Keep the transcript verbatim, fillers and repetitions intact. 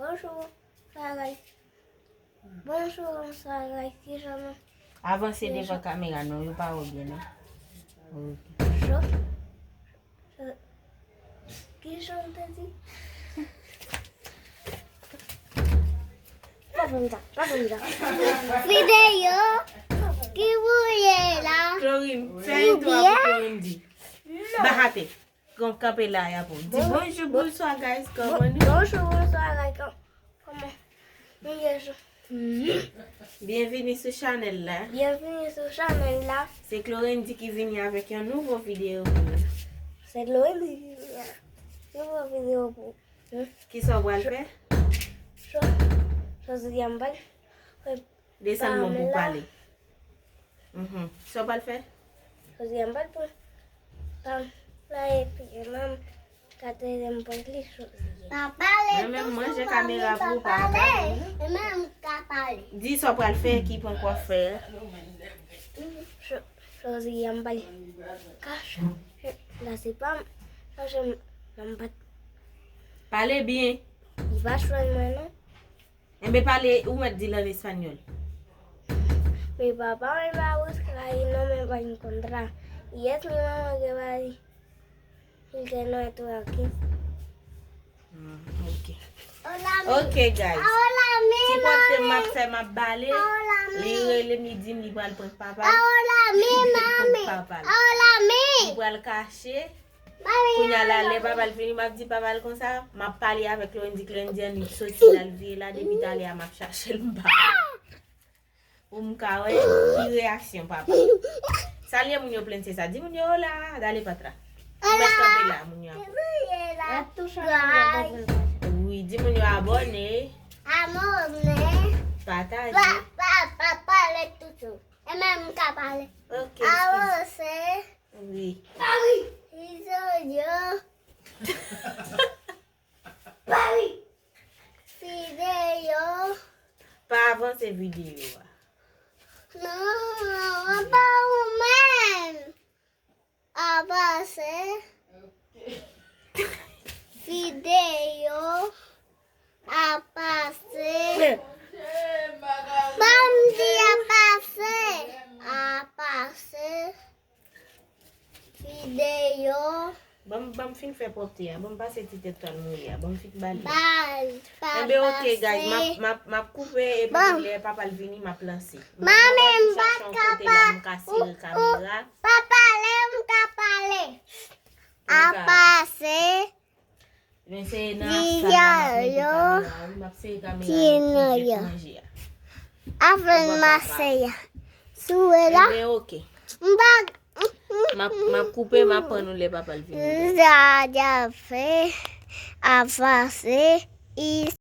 Bonjou, bagay. Bonjou, bagay. Kijan nou? Avanse devan kamera non, yo pa wè w byen non. Ok. Cho. Kijan w te di? Pa fè m sa, pa fè m sa. Videyo. Ki bouye la? Clorin, fè entwo a pou Clorin di. Bahate. Kon kanpe la ya pou di bonjou, bonswa guys, kòman nou? Bonjou, bonswa guys. Kòman nou ye? Byenvini sou chanèl la. Byenvini sou chanèl la. Se Clorindy ki vini avèk yon nouvo videyo pou nou. Se Clorindy ki vini avèk nouvo videyo pou nou. Kisa w pral fè? Cho. Jodi a m pral Desann mwen pou pale. Mhm. Sa w pral fè? Jodi a m pral pran pam la epi manm ka tande m pral li jodi a. Pa pale Mwen menm manje kamera pou ou pa pale. E menm ka pale. Di sa w pral fè ki pwen kwa fè. Jodi a m pral ka chanje la se pa m chanje m nan m pat Pale byen. Li pa chwal mwen non. Enben pale ou mèt di l an espanyòl. Mi papá me va a buscar y no me va a encontrar. Y es mi mamá que va a ir que no estoy aquí. Ah, ok. Hola, mi. Ok guys. Hola, mi, Ti pòte m ap mami. fè m ap bale. Hola, mi. Li rele mi di m li pral prank papa l. Hola, mi, Li prank mami. papa l. Hola, mi. Li pral kache. Mami. Kounye a la lè papa l vini m ap di papa l konsa. M ap pale avèk Clorindy, Clorindy annik soti la l vire la depi talè a m ap chache l m pa wè. Pou m ka wè ki reyaksyon papa. Salye moun yo plen se sa. Di moun yo hola, dale patra. Ou mèt kanpe la moun yo ap. Ap tou chanje. Wi, di moun yo abòne, Amone. pataje. Pa, pa, pa pale toutou. E menm ka pale. Ok. Avanse. Wi. Izoyo. Videyo. Pa avanse videyo a. Non, pa ou menm. Avanse. Videyo. Apase. Ban m di apase. Apase. Videyo. Ban m ban m fin fè pwòpte a. Ban m pase ti tèt twal mouye a. Ban m fin bale. Bal. Enben ok guys, m ap- m ap- m ap koupe epi lè papa l vini m ap lanse. Mami, m pa ka Kote la m ka sere kamera. Pa pale, m ka pale. Apase. Men se nan ap sa la m ap mete kamera wi, m ap sere kamera. Ki nan yo. Avèl masaya. Sou e la. Enben ok. M pa. M ap m ap koupe, m ap pran nou lè papa l vini. Zajafe. Avanse. Is.